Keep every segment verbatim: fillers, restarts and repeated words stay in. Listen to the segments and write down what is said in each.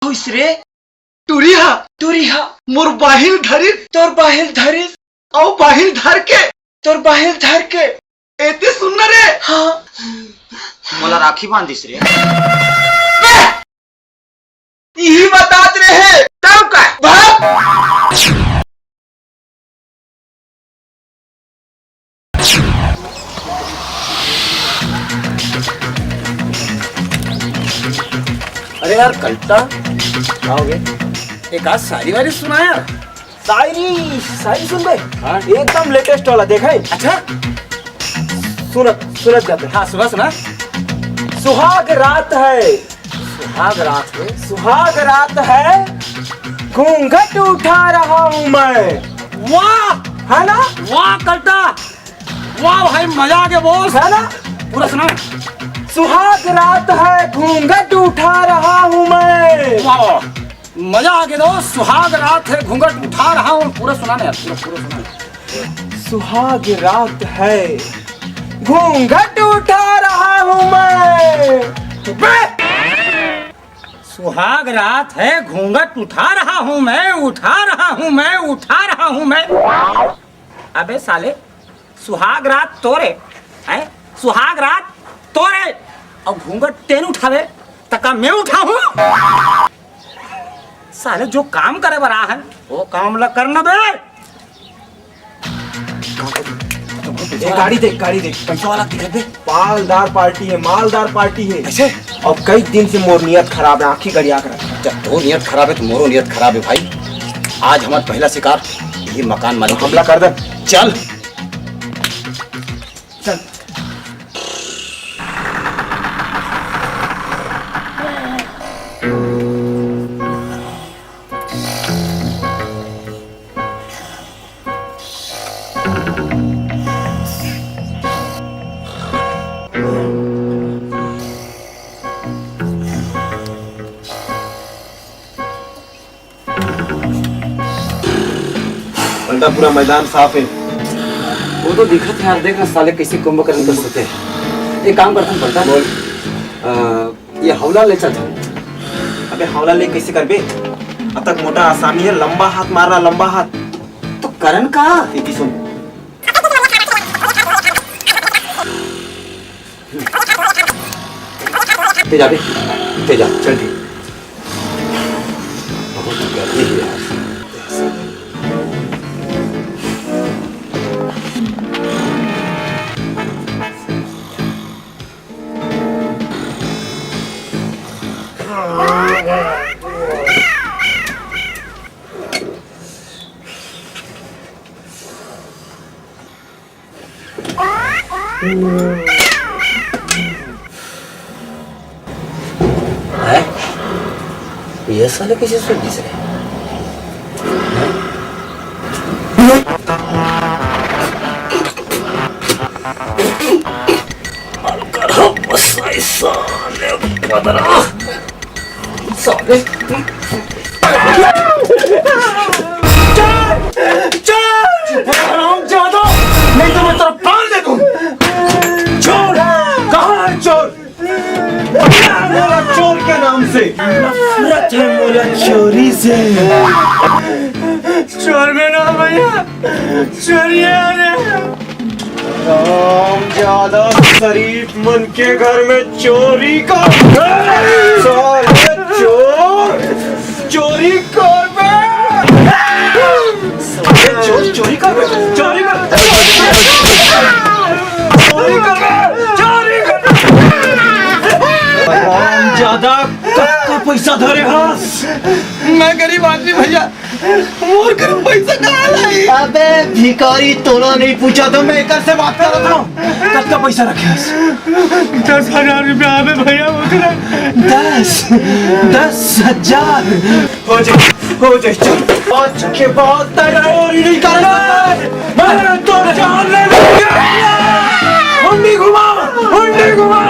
होइस रे? टुरी हा, टुरी हा। मोर बाहिर धरिस, तोर बाहिर धरिस, अउ बाहिर धर के, तोर बाहिर धर के, एती सुन ना रे। हाँ। मोला राखी बांधिस रे। बे! इही बतात रहे। तब का? भाग! अरे यार, कल्टा, आओगे? एक आध शायरी वायरी सुना यार। शायरी, शायरी सुन बे। हाँ। एकदम latest वाला, देखा है? अच्छा। सुनत, सुनत जाते। हाँ, सुना, सुना। सुहाग रात है। सुहाग रात है। सुहाग रात है, घूंघट उठा रहा हूँ मैं। वाह! है ना? वाह, कल्टा! वाह भाई, मजा आ गया बॉस। है ना? पूरा सुना। सुहाग रात है, घूंघट उठा रहा हूँ मैं। वाह, वाह। मजा आ गया दोस्त। सुहाग रात है, घूंघट उठा रहा हूँ। पूरा सुना ना यार, पूरा, पूरा सुना। सुहाग रात है, घूंघट उठा रहा हूँ मैं। बे! सुहाग रात है, घूंघट उठा रहा हूँ मैं, उठा रहा हूँ मैं, उठा रहा हूँ मैं। अबे साले, सुहाग रात तोरे, हैं? सुहाग रात तोरे, अउ घूंघट तेन उठावे, त का मैं उठाहूँ? साले, जो काम करे बर आए हन, वो काम ला करना बे। ए, गाड़ी देख, गाड़ी देख, पैसा वाला दिखत बे। मालदार पार्टी है, मालदार पार्टी है। कैसे? अब कई दिन से मोर नियत खराब है, आँखी गड़िया कर रखा है। जब तोर नियत खराब है, तो मोरो नियत खराब है भाई। आज हमारा पहला शिकार ये मकान मालिक हमला कर दे। चल। चल। पलटा, पूरा मैदान साफ है। वो तो दिखत है यार, देख ना साले कैसे कुंभकर्ण कर सोते हैं। एक काम करते हैं पलटा। बोल। अ, ये हौला ले चलते हैं। अबे हौला ले कैसे करबे? अतक मोटा आसामी है, लंबा हाथ मार रहा, लंबा हाथ। तो करन का? इति सुन। ते जा बे, ते जा, चल ठीक। बहुत गर्मी है यार। हैं? ये साले कैसे सूत दिस रहे? हैं? हल्का बसाई साले पदरा। साले। चोर! चोर! चुप हो, हरामजादा! नहीं तो मैं तेरा प्राण दे दूं। चोर! कहाँ है चोर? क्या है मोला चोर के नाम से? नफरत है मोला चोरी से। चोर में ना भैया, चोरी है रे। हरामजादा, शरीफ मन के घर में चोरी कर, साले चोर, चोरी कर बे। साले चोर, चोरी कर बे, चोरी कर, चोरी कर बे, चोरी कर। हरामजादा, कतका पैसा धरे हस? मैं गरीब आदमी भैया, मोर कर पैसा कहाँ लाई? अबे भिखारी, तोला नहीं पूछा तो मैं एकर से बात करत हूँ। कतका पैसा रखे हस? दस हजार रुपया अबे भैया, ओकरा। दस? दस हजार? हो जाए, हो जाए, चल। आज के बाद तेरी चोरी नहीं करना। मैं तो जान ले लूंगा। हुंडी घुमा, हुंडी घुमा।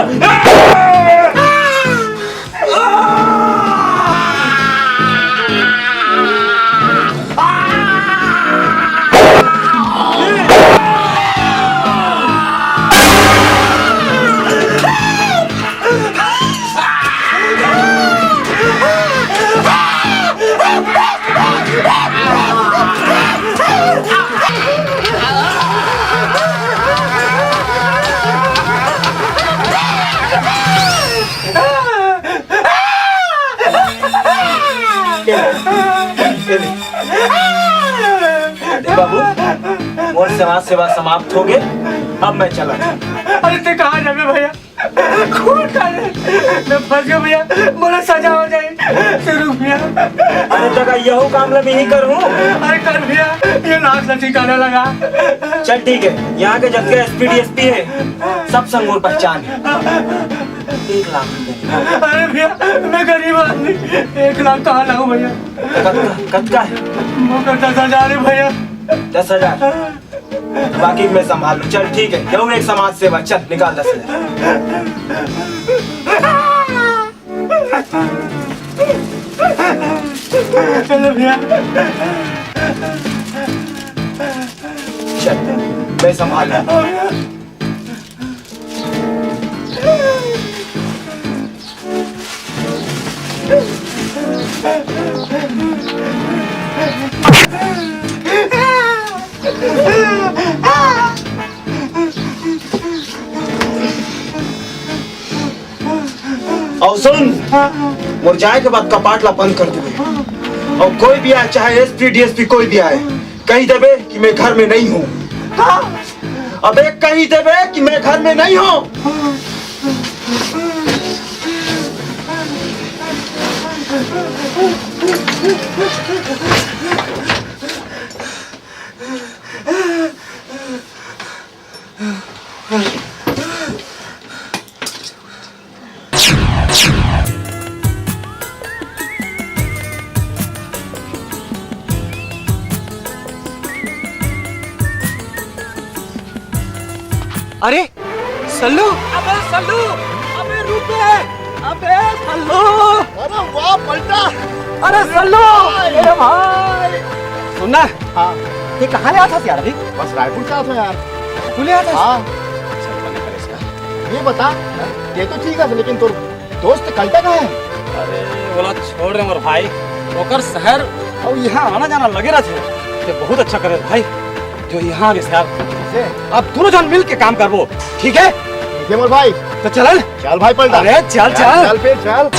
बाबू, मोर समाज सेवा समाप्त हो गए, अब मैं चला। अरे ते कहाँ जाबे भैया? खून का रे, मैं फंस गया भैया, मोला सजा हो जाए। ते रुक भैया। अरे तका यहू काम ला मैं ही करूँ। अरे कर भैया, ये लाश ला ठिकाना लगा। चल ठीक है, यहाँ के जब के एसपी डीएसपी है, सब संग मोर पहचान है। एक लाख रुपए। अरे भैया, मैं गरीब आदमी, एक लाख कहाँ लाऊं भैया? कतका, कतका है? वो तो दस हजार है भैया। दस हजार? बाकी मैं संभाल लूँ। चल ठीक है, यहू एक समाज सेवा। चल निकाल दस हजार। चलो भैया। चल, मैं संभाल लूँ। अउ सुन, मोर जाए के बाद कपाट ला बंद कर देबे। अउ कोई भी आए, चाहे एसपी डीएसपी कोई भी आए, कही देबे कि मैं घर में नहीं हूँ। अबे कही देबे कि मैं घर में नहीं हूँ। अरे सल्लू, अबे सल्लू, अबे रुक बे, अबे सल्लू। अरे वाह पलटा। अरे सल्लू, भाई। अरे भाई। सुन ना। हाँ। ये कहाँ ले आता था यार अभी? बस रायपुर से आता था यार। तू ले आता? हाँ। अच्छा, बने करे इसका। ये बता, ये तो ठीक है, लेकिन तोर दोस्त कल्टा कहाँ है? अरे, ओला छोड़ रे मोर भाई, ओकर शहर अउ यहाँ आना जाना लगे रहथे। ते बहुत अच्छा करे भाई, जो यहाँ आगे शहर। से? अब दोनों जन मिल के काम करबो, ठीक है? ठीक है मोर भाई। तो चलन। चल भाई पलटा। अरे, चल, चल, चल। चल फिर, चल।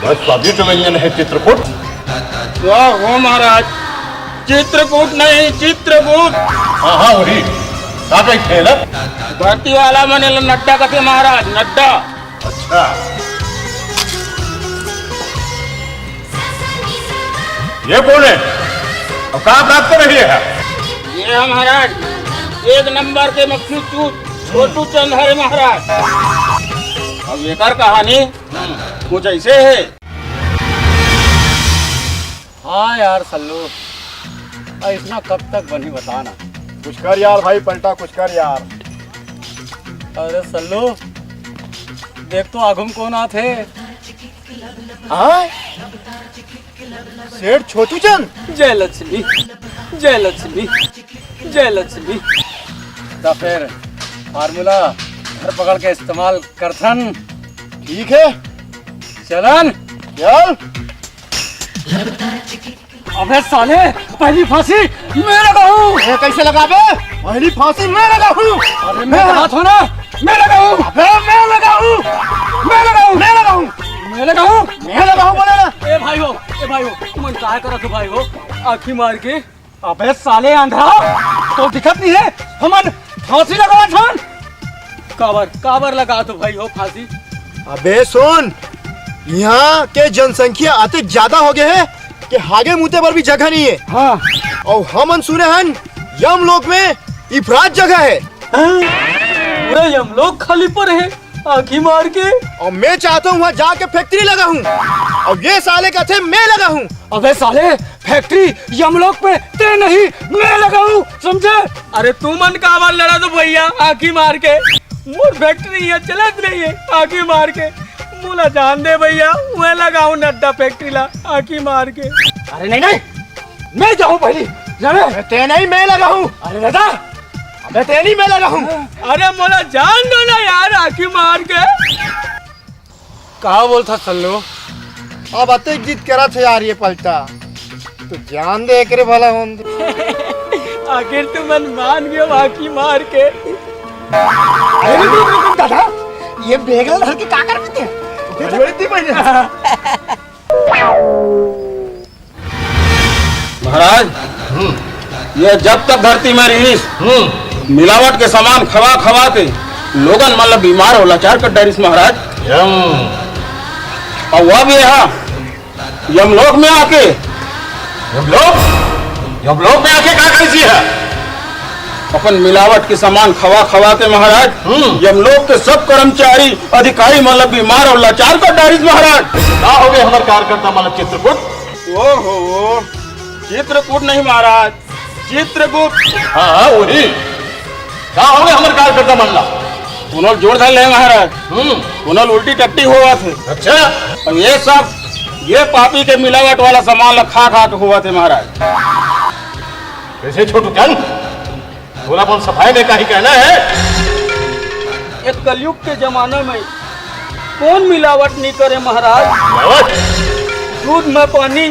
बस स्वादिष्ट व्यंजन है चित्रकूट। वाह हो महाराज, चित्रकूट नहीं, चित्रगुप्त। हाँ, हाँ, वही। का कही थे ना? धरती वाला मन ला नड्डा कथे महाराज, नड्डा। अच्छा। ये कौन है? और कहाँ प्राप्त कर रही है? ये है महाराज, एक नंबर के मक्खी चूत, छोटू चंद हरे महाराज। अब एकर कहानी कुछ ऐसे है। हाँ यार सल्लू, अइसना कब तक बनही बता ना। कुछ कर यार भाई पलटा, कुछ कर यार। अरे सल्लू, देख तो आगू म कौन आथे। हाँ? सेठ छोटू चंद? जय लक्ष्मी, जय लक्ष्मी, जय लक्ष्मी। त फिर फार्मूला धर पकड़ के इस्तेमाल करथन। ठीक है। चलन। चल। अबे साले, पहली फांसी मैं लगाऊं। ए, कैसे लगाबे? पहली फांसी मैं लगाऊं। अरे मैं कहा था ना, मैं लगाऊं। अबे मैं लगाऊं। मैं लगाऊं। मैं लगाऊं। मैं लगाऊं। मैं लगाऊं बोले ना। ए भाई हो, ए भाई हो, तुमन काय करत हो भाई हो? आंखी मार के। अबे साले आंधरा, तो दिखत नहीं है? हमन फांसी लगावत हन। काबर, काबर लगात हो भाई हो फांसी? अबे सुन, यहाँ के जनसंख्या अतेक ज्यादा हो गए है कि हागे मूते बर भी जगह नहीं है। हाँ। और हमन सुने हन यमलोक में इफरात जगह है। हाँ? पूरा यमलोक खाली पर है, आंखी मार के। और मैं चाहता हूँ वहाँ जाके फैक्ट्री लगाऊं। और ये साले कहते मैं लगाऊं। अबे साले, फैक्ट्री यमलोक पे ते नहीं, मैं लगाऊं, समझे? अरे तुमन काबर लड़त हो भैया, आंखी मार के? मोर फैक्ट्री इहाँ चलत नइ हे, आँखी मार के। मोला जान दे भैया, मैं लगाहूँ नड्डा फैक्ट्री ला आँखी मार के। अरे नहीं, नहीं, मैं जाहूँ पहली, जाने? अरे ते नहीं, मैं लगाहूँ। अरे दादा, अबे ते नहीं, मैं लगाहूँ। अरे मोला जान दो ना यार, आँखी मार के। का बोलथस सल्लू? अब अतेक जिद करत हे यार ये पलटा, तो जान दे एकरे भला होन दे। आखिर तुमन मान गेव आँखी मार के। अरे रुक, रुक, रुक, दादा, ये बेग ला धर के का करबे ते? अरे बड़ी दी पहले। महाराज, ये जब तक धरती में रहिस, मिलावट के सामान खवा खवा के लोगन मन ला बीमार अउ लाचार कर डारिस महाराज। अउ अब ये हा यमलोक में आके यमलोक? यमलोक में आके का करिस हे? अपन मिलावट के सामान खवा खवा के महाराज, यमलोक के सब कर्मचारी, अधिकारी मन ला बीमार अउ लाचार कर डारिस महाराज। का होगे हमर कार्यकर्ता मन ला चित्रकूट? ओहो, चित्रकूट नहीं महाराज, चित्रगुप्त। हाँ, हाँ, वही। का होगे हमर कार्यकर्ता मन ला? कोनो जोर धर ले महाराज। हम्म। कोनो उल्टी टट्टी होवत हे। अच्छा। अउ ये सब, ये पापी के मिलावट वाला सामान ला खा खा के होवत हे महाराज। कैसे छोटू चंद? तोला अपन सफाई में का ही कहना हे? ये कलयुग के जमाना में कोन मिलावट नहीं करे महाराज? मिलावट? दूध में पानी,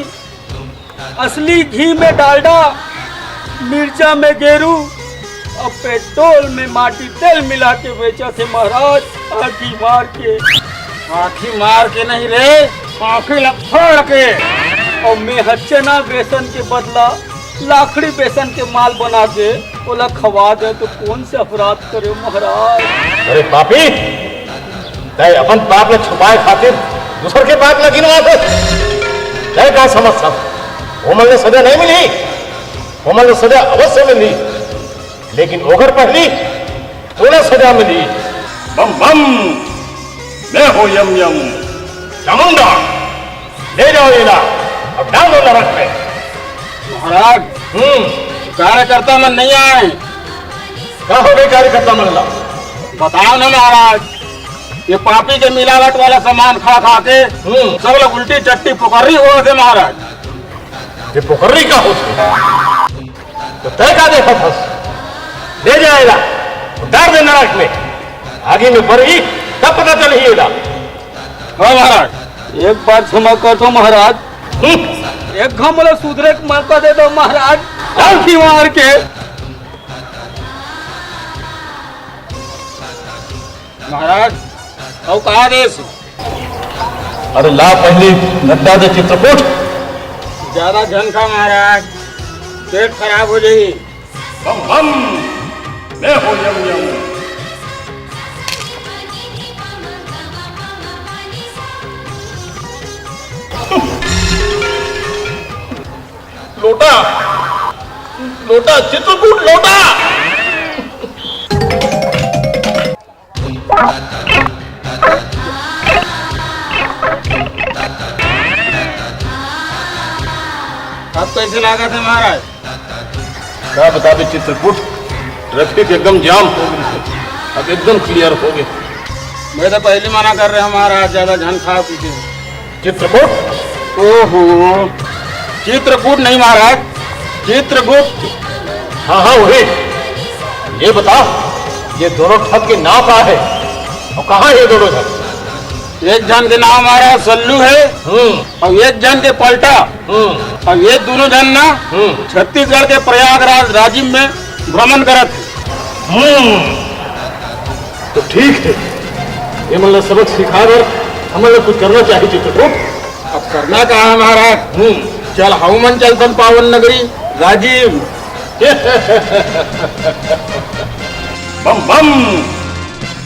असली घी में डालडा, मिर्चा में गेरू, अउ पेट्रोल में माटी तेल मिला के बेचत हे महाराज, आँखी मार के। आँखी मार के नहीं रे, आँखी ला फोड़ के। अउ मैं ह चना बेसन के बदला लाखड़ी बेसन के माल बना के ओला खवा दे तो कोन से अपराध करे महाराज? अरे पापी, तैं अपन पाप ला छुपाए खातिर दूसर के पाप ला गिनवाथस। तैं का समझथस? ओमन ला सजा नहीं मिलही, ओमन ला सजा अवश्य मिलही, लेकिन ओकर पहली तोला सजा मिलही। बम बम, मैं हो यम यम। चामुंडा, ले जाओ एला अउ डाल दो नरक में। महाराज, हम्म। कार्यकर्ता मन नहीं आए। का होगे कार्यकर्ता मन ला? बताओ ना महाराज, ये पापी के मिलावट वाला सामान खा खा के हम्म। सब लोग उल्टी चट्टी पुकर्री होवत हे महाराज। ये पुकर्री का होथे? तो तैं का देखत हस? ले जा एला, डार दे नरक में। आगी में बरही, तब पता चलही एला। हाँ महाराज। एक बार क्षमा कर दो महाराज। हम्म। एक घाव मोला सुधरे के मौका दे दो महाराज। डार। आँखी मार के। महाराज, अउ का देस? अरे ला पहली नड्डा दे चित्रकूट। ज्यादा झन खा महाराज, पेट खराब हो जाही। बम बम, मैं हो यम यम। लोटा, लोटा, चित्रकूट लोटा। अब कैसे लागत हे महाराज? का बताबे चित्रकूट, ट्रैफिक एकदम जाम हो गे, अब एकदम क्लियर हो गे। मैं तो पहली मना कर रहे हूँ महाराज, ज्यादा झन खाओ पीछे। चित्रकूट? ओहो, चित्रकूट नहीं महाराज, चित्रगुप्त। हाँ हाँ वही। ये बता, ये दोनों ठग के नाव का हे अउ कहाँ हे ये दोनों झन? एक झन के नाव महाराज सल्लू हे हम्म। अउ एक झन के पलटा। हम्म। अउ ये दूनों झन ना हम्म। छत्तीसगढ़ के प्रयागराज राजिम में भ्रमण करत हे। हम्म। तो ठीक हे, ये मन ला सबक सिखाए बर हमन ला कुछ करना चाहिए चित्रकूट। अब करना का हे महाराज? हम्म। चल हमन चलथन पावन नगरी राजिम। बम बम,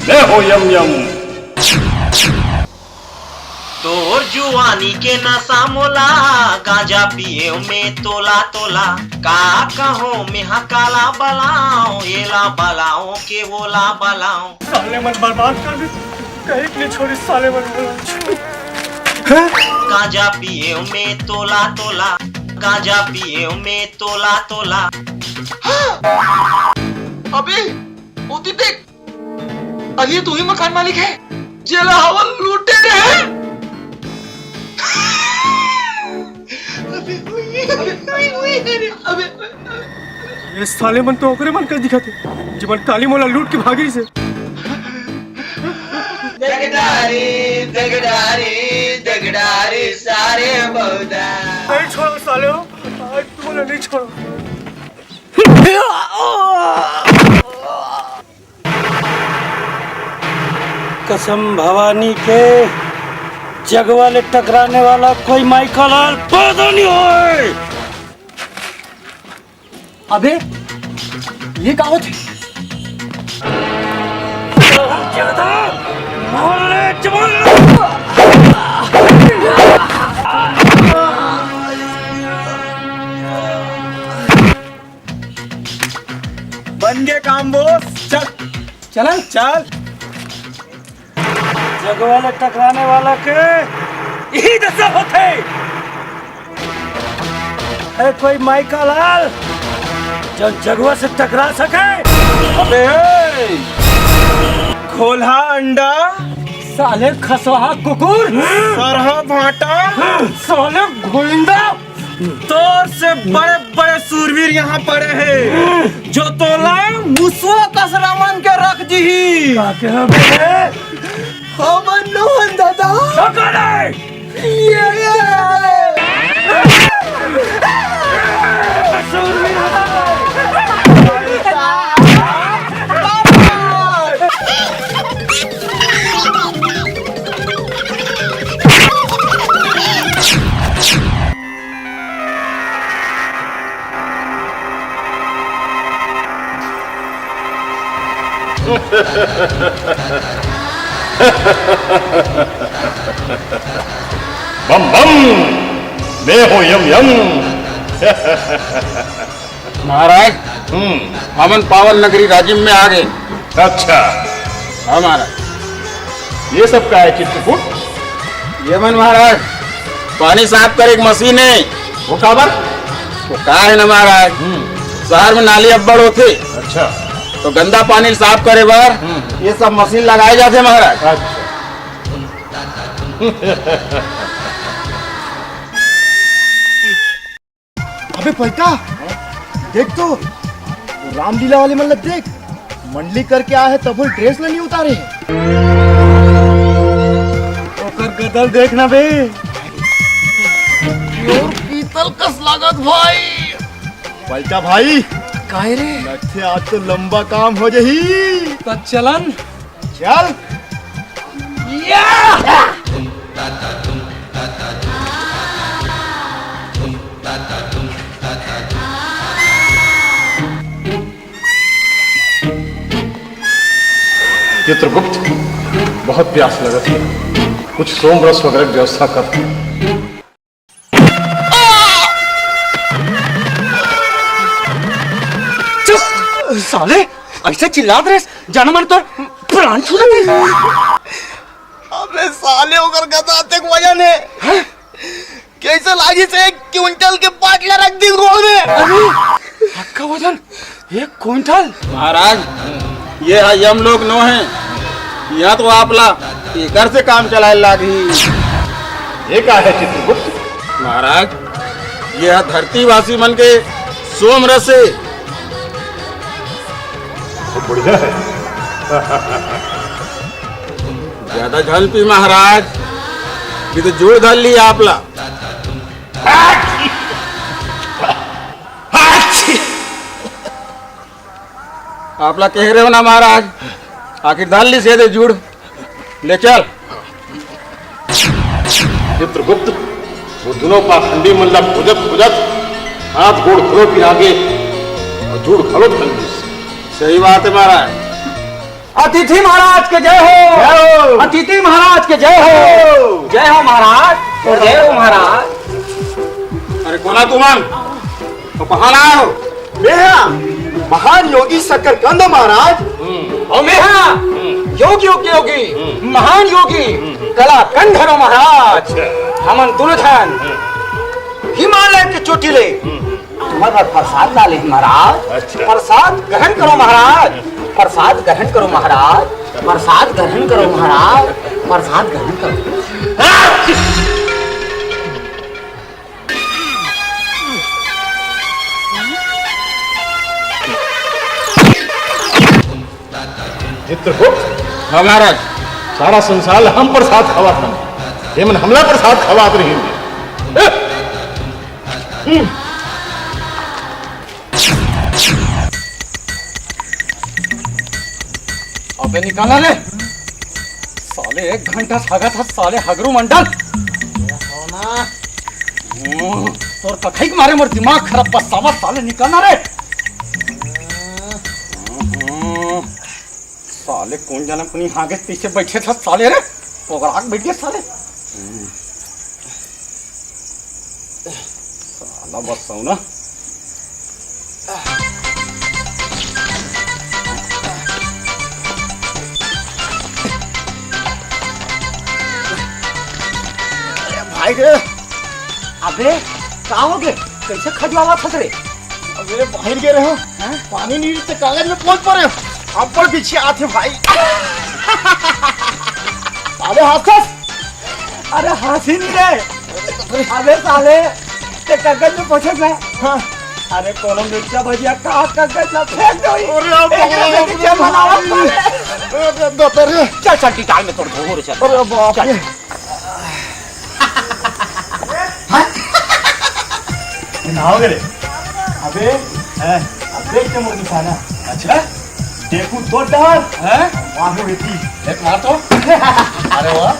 मैं हो यम यम। तोर जुआनी के नशा मोला, गांजा पिए में तोला तोला। का कहो मेहा काला बलाओ, एला बलाओ के ओला बलाओ। साले मन बर्बाद कर दे, कहीं के नहीं छोड़ी साले मन। गांजा पिए में तोला तोला, गांजा पिए में तोला तोला। अबे, ओती देख। अरे, तू ही मकान मालिक है, जेला हवा लूटे रहे। अबे, उई, अबे, उई, उई, अरे, अबे, अबे। ये साले मन तो ओकरे मन कस दिखत हे, जेमन काली मोला लूट के भागिस हे। दगडारी, दगडारी, दगडारी, सारे बौदा। नहीं छोड़ो साले हो, आज तुमने नहीं छोड़ो। कसम भवानी के, जगवा ले टकराने वाला कोई माई का लाल पैदा नहीं होय। अबे, ये का होथे? बन गे काम बॉस, चल। चलन। चल। जगवा ले टकराने वाला के यही दशा होथे। है कोई माई का लाल जो जगवा से टकरा सके? अबे ए! घोलहा अंडा, साले खसवा कुकुर, सरहा भांटा, साले गोविंदा, तोर से बड़े बड़े सूरवीर यहाँ पड़े हैं, जो तोला मुसवा कस रमन के रख दिही। का कहे बे? हमन नोहन दादा। का करे? ये, ये। सूरवीर। बम बम, मैं हूँ यम यम। महाराज, हम्म। हमन पावन नगरी राजिम में आ गए। अच्छा। हाँ महाराज। ये सब का है चित्रकूट? ये मन महाराज, पानी साफ करे के मशीन है। वो काबर? वो का है ना महाराज, हम्म। शहर में नाली अब्बड़ होथे। अच्छा। तो गंदा पानी साफ करे बर हम्म। ये सब मशीन लगाए जाथे महाराज। अच्छा। अबे पलटा, देख तो, रामलीला वाले मन ल देख, मंडली करके आए हे, तभो ड्रेस ल नहीं उतारे। ओकर गदल देख ना बे, प्योर पीतल कस लागत भाई। पलटा भाई, काहे रे? लगथे आज तो लंबा काम हो जही। त चलन। चल। या! चित्रगुप्त, बहुत प्यास लगत हे, कुछ सोम रस वगैरह के व्यवस्था कर। चुप! साले, ऐसे चिल्लात रहे, जाना मन तो प्राण छूट गए। अबे साले, ओकर गदा अतेक वजन है। हैं? कैसे लागी से एक क्विंटल के पाटला रख दी गोड़ में? अरे, हक्का वजन एक क्विंटल? महाराज, ये ह यमलोक नो है, यहाँ तो आपला एकर से काम चलाए लागी। ये का है चित्रगुप्त? महाराज, ये ह धरतीवासी मन के सोम रस है। बहुत बढ़िया है। ज्यादा झन पी महाराज, ये तो जोर धर ली आपला। आपला कह रहे हो ना महाराज, आखिर धर ली से दे जुड़, ले चल। चित्रगुप्त, वो दोनों पाखंडी मन ला खोजत खोजत हाथ गोड़ घलो पिरा गे और जुड़ घलो धर ली। सही बात है महाराज। अतिथि महाराज के जय हो। जय हो। अतिथि महाराज के जय हो। जय हो। जय हो महाराज। जय हो महाराज। अरे कोन हा तुमन? तो कहाँ आए हो? मैं हा महान योगी शकरकंद महाराज। हम्म। और मैं हा हम्म। योगी योगी योगी हम्म। महान योगी हम्म। कलाकंद हरो महाराज। अच्छा। हमन दोनों झन हम्म। हिमालय के चोटी ले हम्म। तुम्हारा प्रसाद डाले हैं महाराज। अच्छा। प्रसाद ग्रहण करो महाराज। प्रसाद ग्रहण करो महाराज। प्रसाद ग्रहण करो महाराज, प्रसाद ग्रहण करो। चित्रगुप्त। हाँ महाराज। सारा संसार हम प्रसाद खवात हन, ये मन हमला प्रसाद खवात रही। अबे निकाल ना रे। साले एक घंटा से हगत हस साले हगरू मंडल। हम्म, तोर कखई के मारे मोर दिमाग खराब बस सावा साले निकाल ना रे। हम्म, साले कोन जना कोनी हागे पीछे बैठे था साले रे। पोगराक बैठ गया साले। साला बस ना। अरे भाई रे, अबे का हो गे? कैसे खजुआवा फंस रे? अबे बाहर गे रहे हो, हैं? पानी नहीं ते कागज में पहुंच पा रहे हो। अब पर पीछे आते भाई। अबे हाथ अरे हंसी नहीं रे। अबे साले, ते कगन में पूछे मैं। हाँ। अरे कोनो मिर्चा भजिया का कगन ना फेंक दो। अरे अब एक बाप रे। क्या बनावा साले? अरे दत्ता रे। चल चल टिटाल में तोड़ धो रे चल। अरे बाप रे। ना हो रे। अबे, हैं? अब देख के मोर निशाना। अच्छा? देखूं तो डर। हैं? मारू बेटी। देख मार तो। अरे वाह।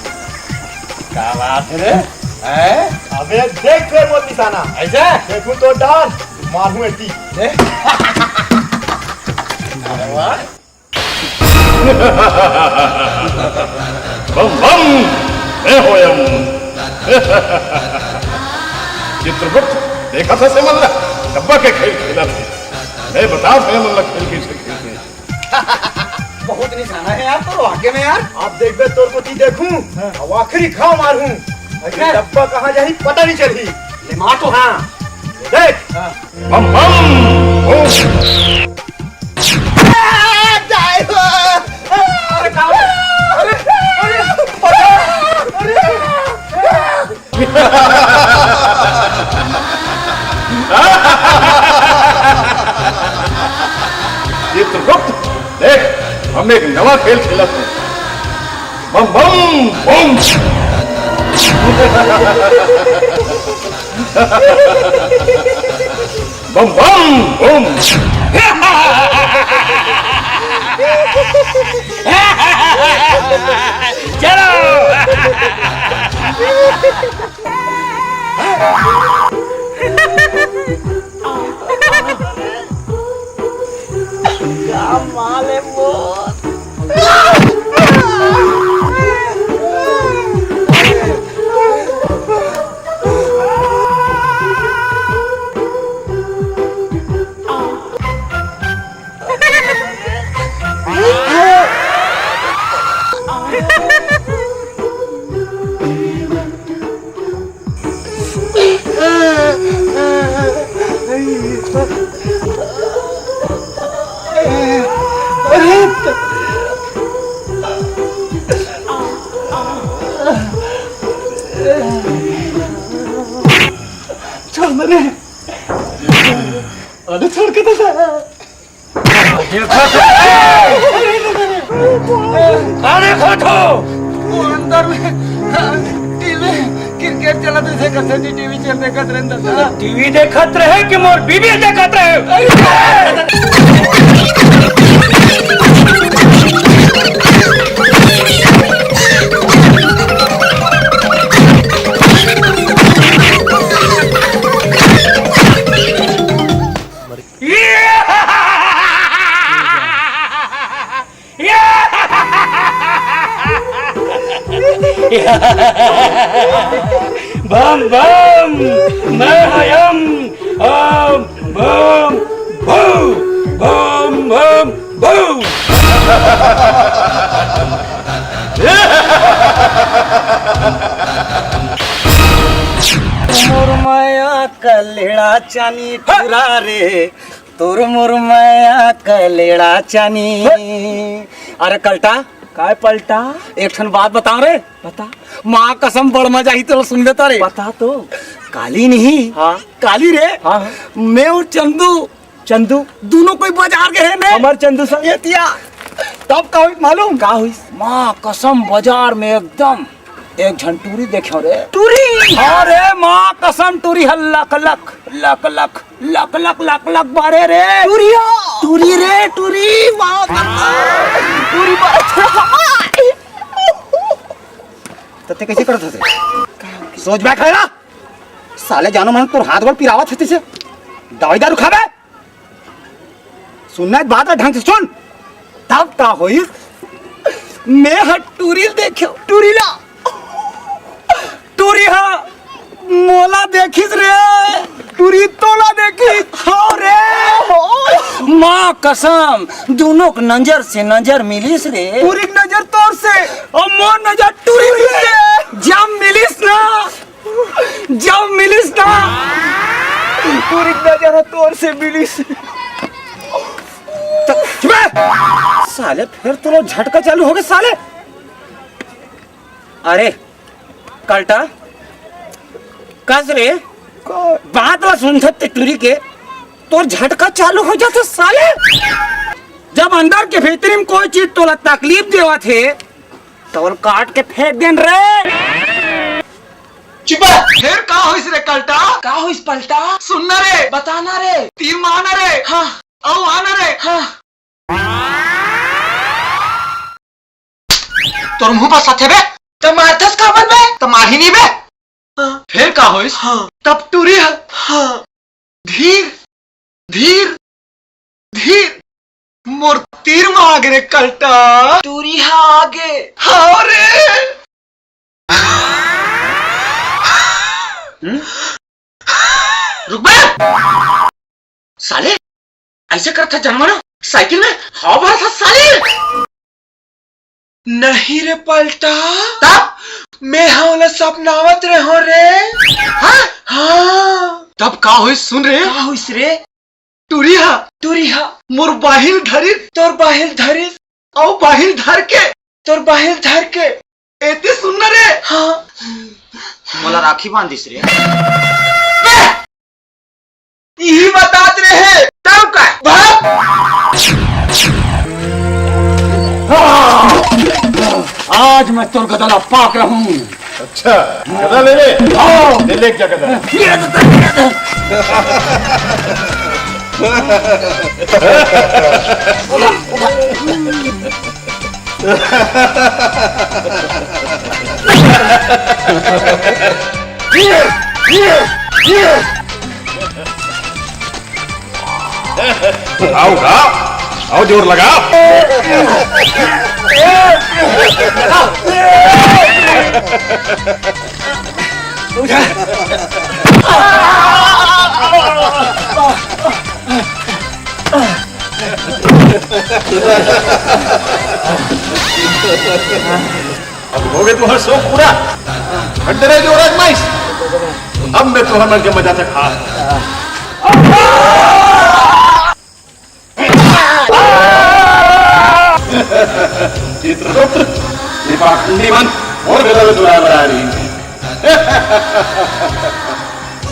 क्या बात है रे? हैं? अबे देख के मोर निशाना। ऐसे? देखूं तो डर। मारू बेटी। देख। अरे वाह। बम बम, मैं होयम। चित्रगुप्त, देखा था से मन ला, डब्बा के खेल खेला था। मैं बता था मन ला खेल कैसे खेलते हैं। बहुत निशाना है यार, तो आगे में यार। आप देख बे, तोर को ती देखूं, अब आखिरी घाव मारूं। अरे डब्बा कहाँ जाही, पता नहीं चली। ले मार तो। हाँ, देख। हाँ। Bomb bomb bomb. अरे, अरे, अरे, अरे। चित्रगुप्त, देख, हम एक नवा खेल खेलत हन। Bomb bomb bomb. Bomb bomb bomb. चलो। क्या माल है वो? छोड़ मरे। अरे छोड़ के तो जा। अरे खोटो। वो अंदर में टीवी क्रिकेट चलत रहिथे, कथे टीवी चल देखत रहे दादा। टीवी देखत रहे कि मोर बीबी देखत रहे? बम बम, मैं हयम, ओम बम भू, बम बम भू। मोर माया कलेड़ा चानी टुरा रे, तोर मोर माया कलेड़ा चानी। अरे कल्टा, काय पलटा? एक ठन बात बता रे। बता। माँ कसम, बड़ मजा ही तो सुनबे त रे। बता तो। काली नहीं। हाँ। काली रे। हाँ, हाँ। मैं अउ चंदू। चंदू? दूनों कोई बाजार गए ने। हमर चंदू संग। एतिया। तब का होइस मालूम? का होइस? माँ कसम, बाजार में एकदम एक झन टूरी देखे रे। टूरी? अरे माँ कसम, टूरी ह लक लक, लक लक, लक लक, लक लक बारे रे। टूरिया? टूरी रे, टूरी, माँ कसम। टूरी बारे। त ते कैसे करत हसे? सोच बैठ है ना। साले जानो मन तोर हाथ गोड़ पिरावत हे तइसे। दवाई दारू खाबे? सुनना एक बात है, ढंग से सुन। तब का होइस? मैं ह टूरी ल देखे, टूरी ला। टूरी हा मोला देखिस रे। टूरी तोला देखिस। हो रे। माँ कसम, दूनों के नजर से नजर मिलिस रे। टूरी के नजर तोर से, अउ मोर नजर टूरी से। जब मिलिस ना, जब मिलिस ना, टूरी के नजर ह तोर से मिलिस। त-, चुप बे! साले, फेर तोला झटका चालू होगे, साले। अरे, कलटा, कस रे? का? बात ला सुनथस ते टूरी के, तोर झटका चालू हो जाथे, साले। जब अंदर के भीतरी में कोई चीज तोला तकलीफ देवत हे, त ओला काट के फेंक देन रे। चुप! फेर का होइस रे कलटा? का होइस पलटा? सुनना रे, बताना रे, तीर मारना रे, हाँ। अउ आना रे, हाँ। तोर मुंह बसाथे बे। त मारथस काबर बे? त मारही नहीं बे। हाँ। फेर का होइस? हाँ। तब टूरी ह। हाँ। धीर, धीर, धीर। मोर तीर म आगे रे कलटा। टूरी ह आगे। हाँ रे। हम्म? रुक बे। साले, अइसे करथस जानवर, साइकिल में हवा भरथस साले। नहीं रे पलटा, तब? मैं ह ओला सपनावत रहों रे। हाँ? हाँ। तब का होइस सुन रे। का होइस रे? टूरी हा, टूरी हा। मोर बाहिल धरिस। तोर बाहिल धरिस। अउ बाहिल धर के। तोर बाहिल धर के। एती सुन ना रे। हाँ। मोला राखी बांधिस रे। बे! इही बतात रहे, तब का? भाग! आज मैं तोर गदा ला पाक रहूं। अच्छा, गदा ले ले। आओ। ले, ले जा गदा। उठाओ, उठाओ, आओ, जोर लगाओ। अब होगे तुम्हारा शौक पूरा। हट रहे जो राजमाइस। अब मैं तुम्हारा मन के मजा चखा। चित्रगुप्त, ये पाखंडी मन और गलत बुला बना रही है।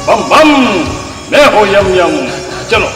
बम बम, मैं हूँ यम यम। चलो।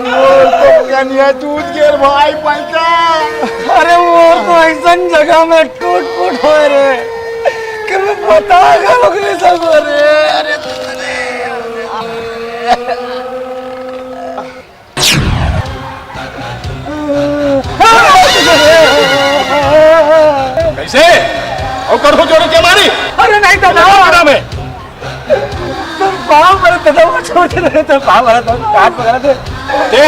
मोर तो कनिहा टूट गेल भाई पैसा। अरे मोर तो अइसन जगह में टूट फूट होय रे, कि मैं बता घलोक नहीं सकूं रे। अरे कैसे? अउ करहूं जोरे के मारी? अरे नहीं दादा। बेटा में। तुम पाँव पर दादा, वो छोड़ दे, तुम पाँव पर, तुम हाथ पकड़ दे। ते?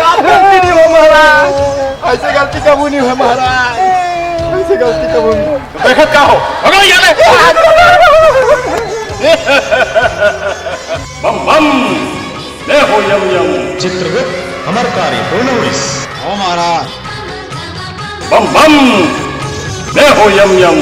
गलती नहीं हो महाराज। ऐसे गलती कबू नहीं हुई महाराज, ऐसे गलती कबू नहीं। देखत का हो? भगो यहाँ ले। बम बम, ले हो यम यम। चित्रगुप्त, हमर कार्य पूर्ण होइस। हो महाराज। बम बम, ले हो यम यम।